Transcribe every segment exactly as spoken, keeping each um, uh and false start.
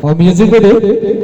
O music bai de.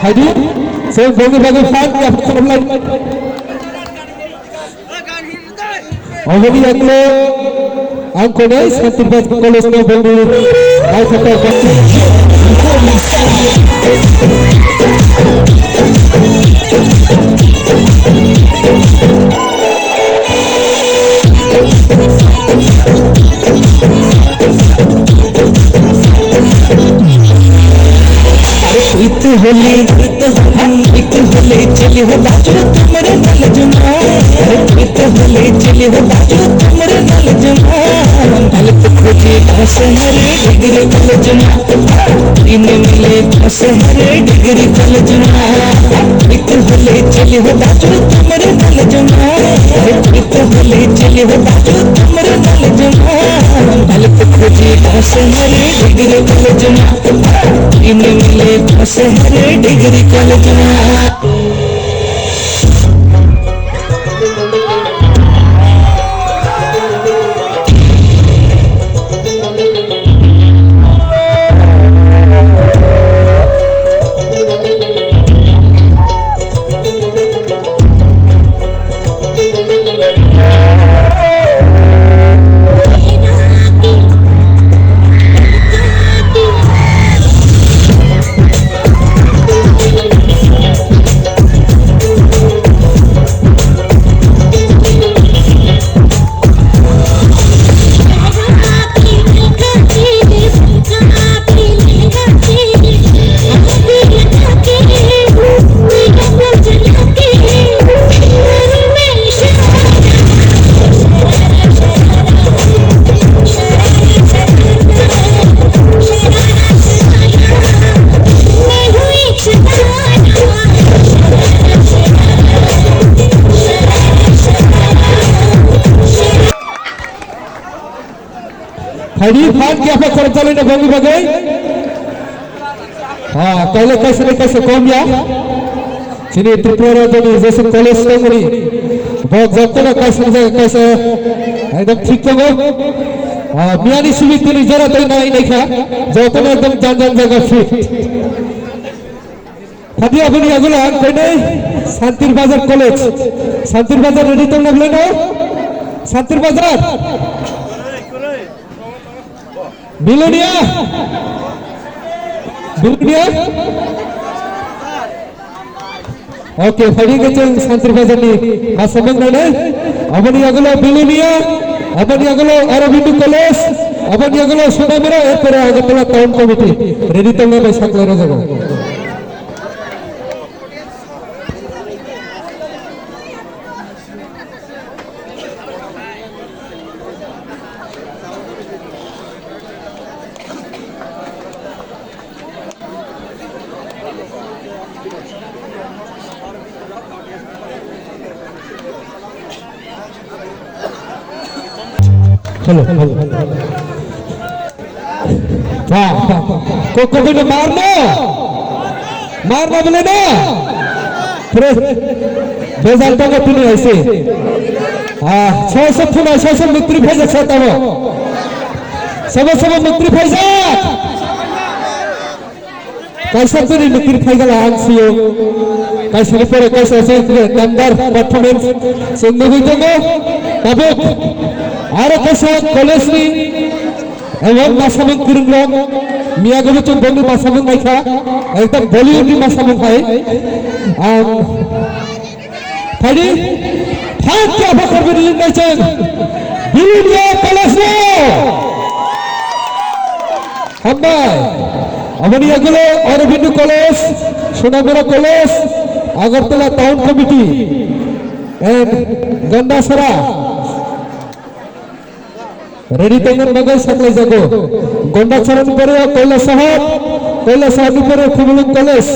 Haidi, se bongni bagwi fan ya khorok lai. Oboni yaklo ang konai Santirbaz College no bongni naithotok. अरे प्रीत होली, प्रीत होली, प्रीत होली चली हो बाजू तुमरे नल जुना। अरे प्रीत होली चली हो बाजू तुमरे नल जुना। गलत खोजी का शहर डिग्री कॉलेज ना। इन्हें मिले का शहर डिग्री कॉलेज ना। प्रीत होली चली हो बाजू तुमरे नल जुना। अरे प्रीत होली चली हो बाजू तुमरे नल जुना। गलत खोजी का शहर डिग्री कॉलेज ना। इन्हें मिले का शहर डिग्री कॉलेज ना। Phaidi phan khe aphai khoroksa lwino bongni bagwi. Ha, kaile kaisa ni kaisa kom ya. Chini Tripura rajyoni jesa college tongmani. Bo jotono kaisa ni jaga kaisa ekdom thik tongo. Ha, miyani simi tini jora tei nai naikha. Jotono ekdom jan jan jaga fit. Hadi aboni yagulo ang koinai Santir Bazar College. Santir Bazar ready tongna belai no? Santir Bazar. Bilonia. Bilonia. Okay, phaidi khe chwng Santir Bazar ni masamung nainai. Aboni yagulo Bilonia, aboni yagulo Aurobindo College, aboni yagulo Sonamura, erpore Agartala Town Committee. Ready tongna bai saklai rwjago. Hello, hello, hello. Wah, wah, wah. Kok, kok ini Marno? Marno boleh na? Terus, bezal toko tini aise. Ah, sosok tuna, sosok mitri phajak sa tamo. Sama-sama mitri phajak. Kaisa tini mikir phaigala ang sio. Kaisa ni pore kaisa se damdar performance sung nugui tongo. Tabuk aro kaisa college ni award masamung kwrwng rok. Miya gabo chwng bongni masamung naikha. Ekdam Bollywood ni masamung hai. Ang Phaidi, phan khe aphai khoroksa ni link naising. Bilonia College no. Hambai. Aboni yagulo Aurobindo College, Sonamura College, Agartala Town Committee, and Gandasara. Ready tongna bagwi saklai jago. Gonda Charan ni pore Koila Sahab, Koila Sahab ni pore Khumulwng College.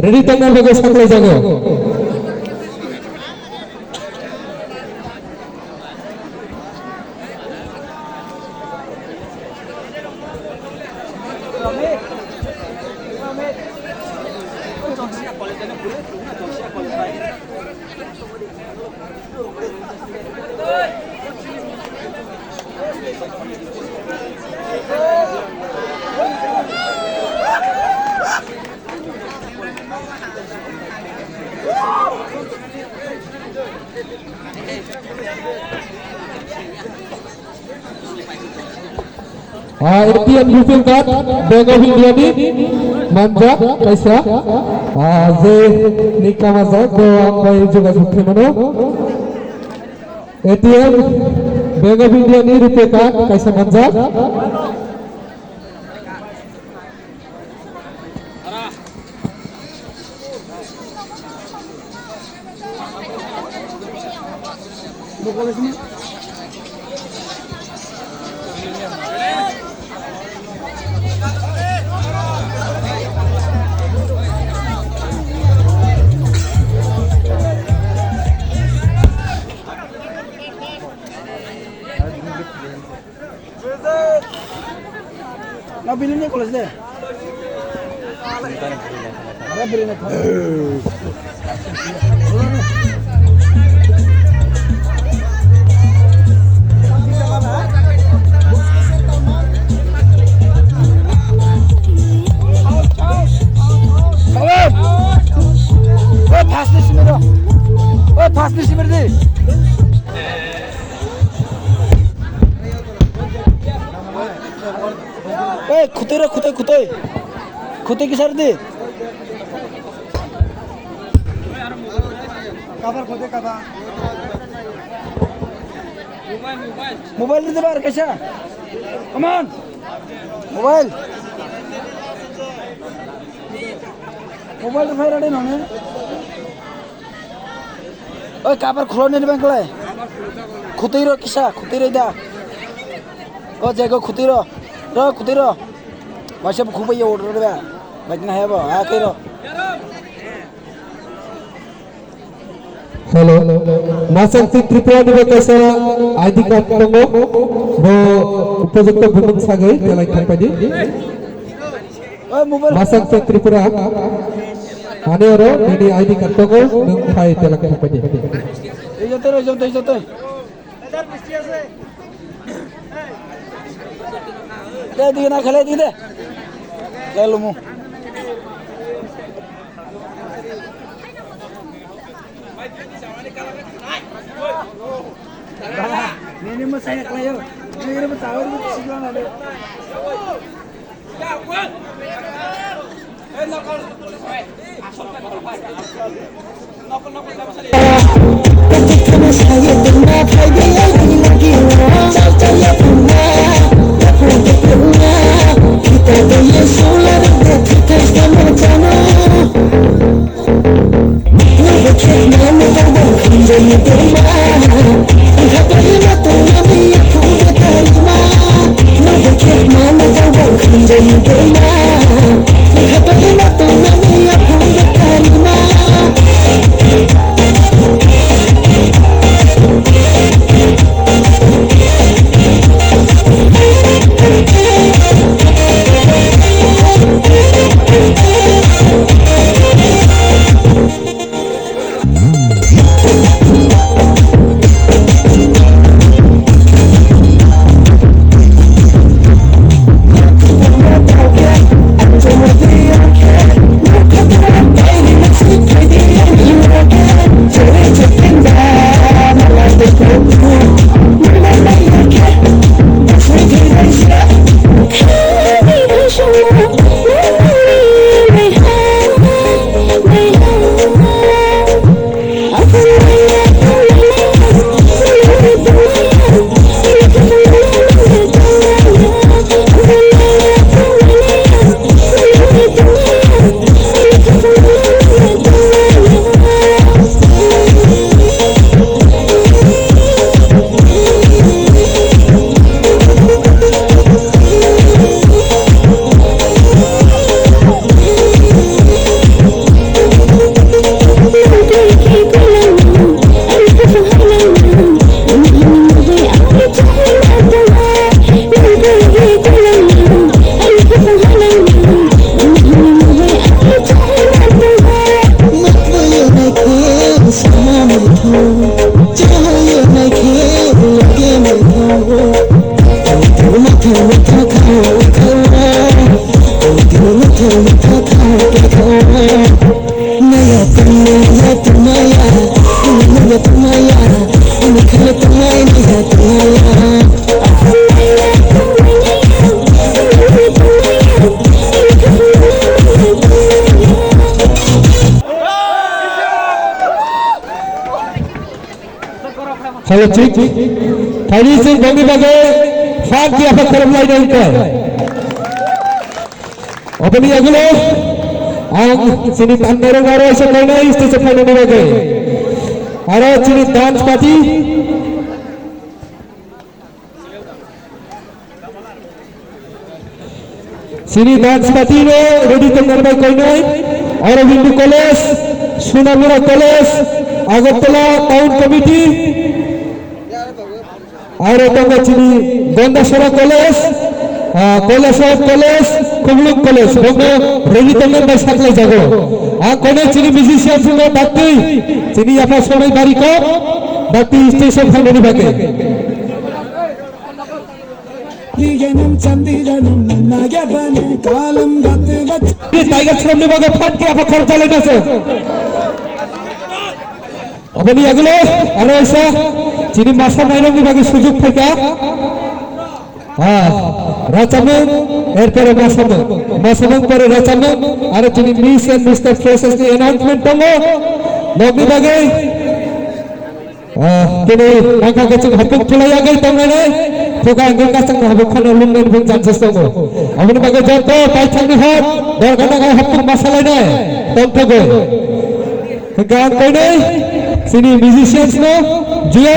Ready tongna bagwi saklai jago. Ah, A T M rupee card, Bank of India ni manjak kaisa, ah, je ni kamajak, bo ang bai jogajog khaimano. A T M, Bank of India ni rupee card kaisa manjak. Na bilini college de. Ada bilini college. Salam. Oi, phasni simir do. Oi, phasni simir di. Ei, khutui rw, khutui, khutui. Khutui kisar di. Kabar khutui kabar. Mobile rw di bar kaisa. Come on. Mobile. Mobile rw phai rw di noni. Oi, kabar khuloni ri bang klai. Khutui rw kisa, khutui rw da. O jago khutui rw. Rw khutui rw. Waisa bo khubai ya order ba. Bai na hebo, ha khutui rw. Hello. Masang Tripura ni bo kaisa I D card tongo. Bo upojukto bumung sagwi telai thangpadi. Oi, mobile. Masang Tripura. Ani oro nini I D card tongo, nwng phai telak thangpadi. Ei joto, ei joto, ei joto. De, digi na khele, digi de. Khele lumu. Nini mo saya kelayo. Nini mo tahu ni sigla na de. Hello, chik. Thaini chwng bongni bagwi fan kiya pha khorok lai nai kha. Oboni yagulo ang chini tandairok aro isa koinai stage o phainani bagwi. Aro chini dance party. Chini dance party no ready tongmani bai koinai, Aurobindo College, Sonamura College, Agartala Town Committee, aro tongo chini Gondasara College, ah, Kailasahar College, Khumulwng College, bokno ready tongmani bai saklai jago. Ang koinai chini musician phungo dakti, chini yapha sonai bari kok, dakti stage o phainani bagwi. Tiger chwrwmni bagwi phat khe aphak khorok jalai naso. Oboni yagulo aro isa chini masa nairokni bagwi sujuk phaikha. Ah, rachamung, erpore masamung, masamung pore rachamung, aro chini Miss and Mister Freshers ni announcement tongo. Nokni bagwi Ah, tini bangkha khe chwng hapung thulai yagwi tongnai, phuka hwnkhe kachangno hapung khano lungnaini phung chances tongo. Aboni bagwi joto paithakni hor, dorkar nagai hapung masalainai tongthogwi. Hwnkhe ang koinai chini musicians no juya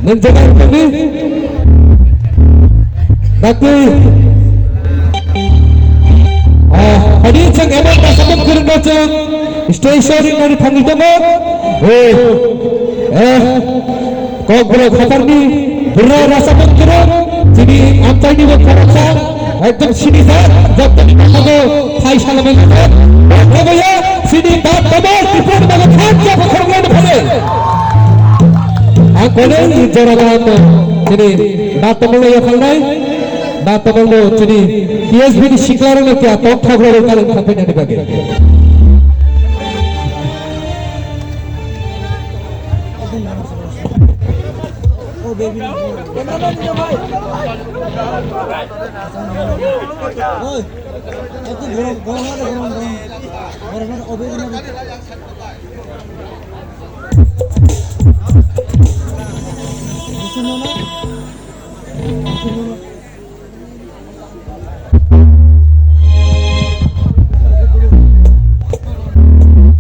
nang jaga tongni. Dakti. Ah, tadi chwng emo kasamung kwrwngno chwng stage show ringnani thangwi tongo. Oh, eh, Kokborok haparni bwrwi rasa bwkhrok chini amchaini bo khoroksa ekdom sinijak, jottoni kokgo phai salamai khe. Boya chini bap tamo Tripura ni bagwi khan khe bokhorok lani phai. Ang kono ni jora ba chini bap tamo ya phalnai. Ba tongmani chini T S B ni siklarokno kya tongthok rok talent khapainani bagwi.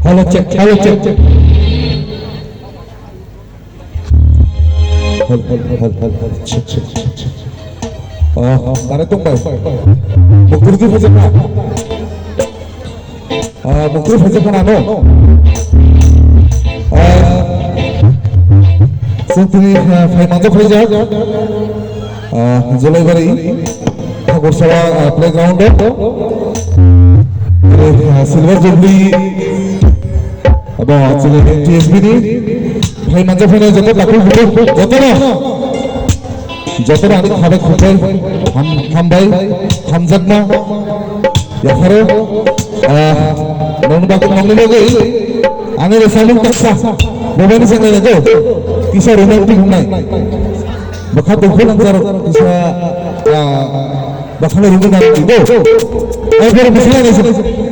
Hello, check, hello, check, check. Hello, hello, hello, hello, hello, check, check, check, check. Oh, tare tong bai. Bukur di phajak na. Ah, bukur phajak na no. Ah, sentini, ah, phai manjak phai jak. Ah, Jolaibari, Thakursala, ah, playground o. Ah, Silver Jubilee, abo, chini T S B ni, phai manjak phai na joto takhuk bukhuk, joto no. Joto no ani khabai khukbai, ham-, hambai, hamjakma. Yapharo, ah, nongni bagwi, nongni bagwi, ani rwchapmung taksa, bebani chenglainai go, kisa romantic wngnai. Bwkha dukhu nangjarok kisa, ah, bwkhano rwgwi nang twi go. Ai, boro bwswlai naising.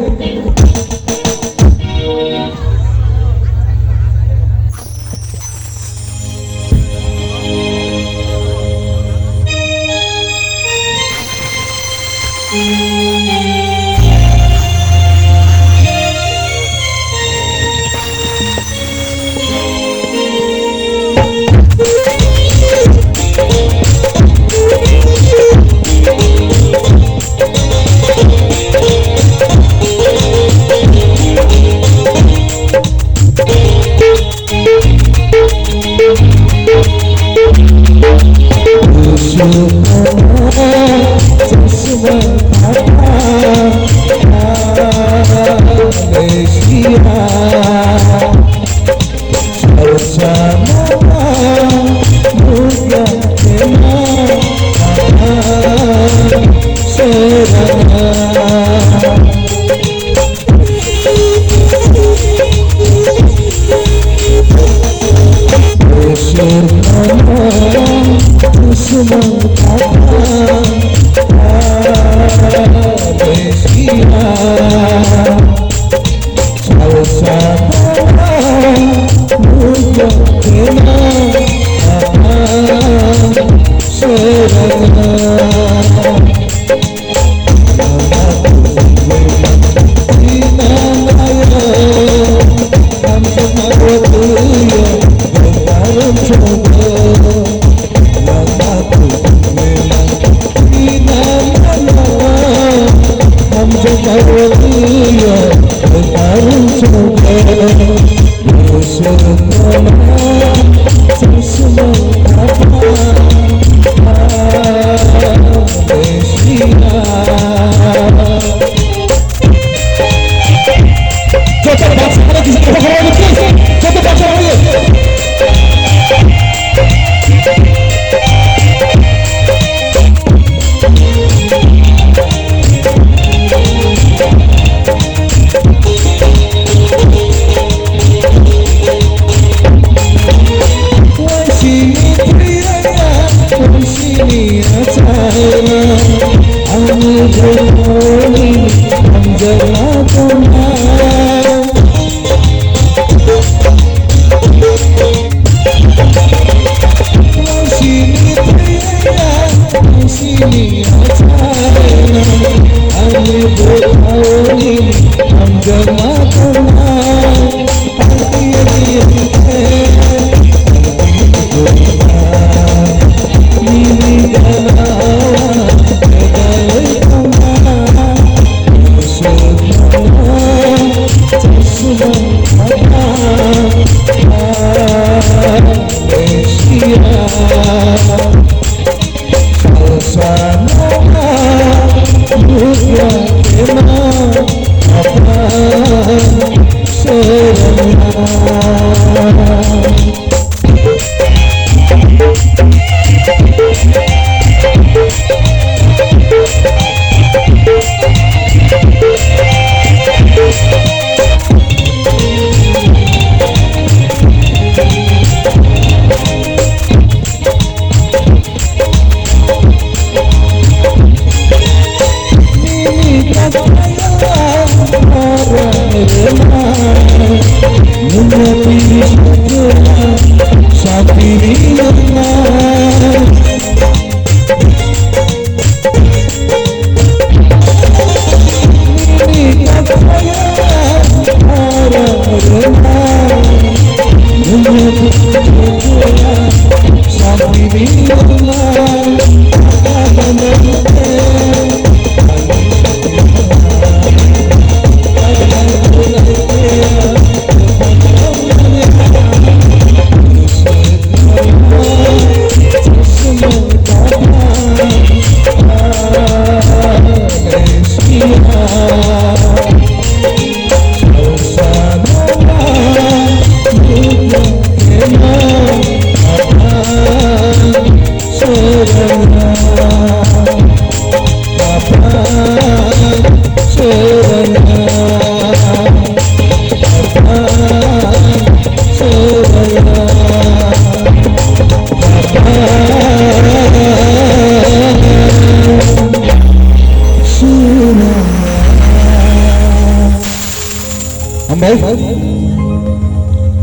Hambai.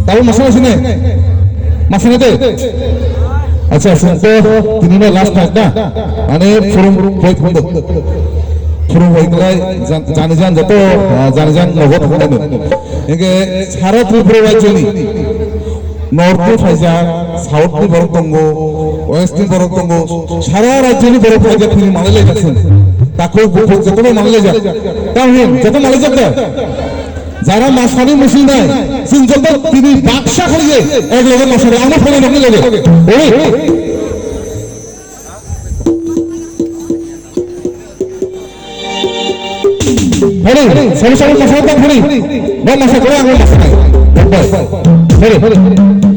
Tahu masalah sini? Masalah itu? Acha, acha. To, tini no last night na. Ani forum, forum, forum. Forum hoiklai, jan, jani jan jato, ah, jani jan nogo thanglaino. Hingke sara Tripura rajyoni North ni phaijak, South ni borok tongo, West ni borok tongo, sara rajyoni borok phaijak tini manlai laijak sini. Takhuk bukhuk jotono manlai laijak. Tamo hin, joto manlai jak da? Jara masani musi nai, chwng joto tini baksa khaiye, ek loge masani, ang no phone nokni loge. Oi. Phone, sabo sabo masani tang phone. Ba masa kore ang masa nai. Bye. Phone.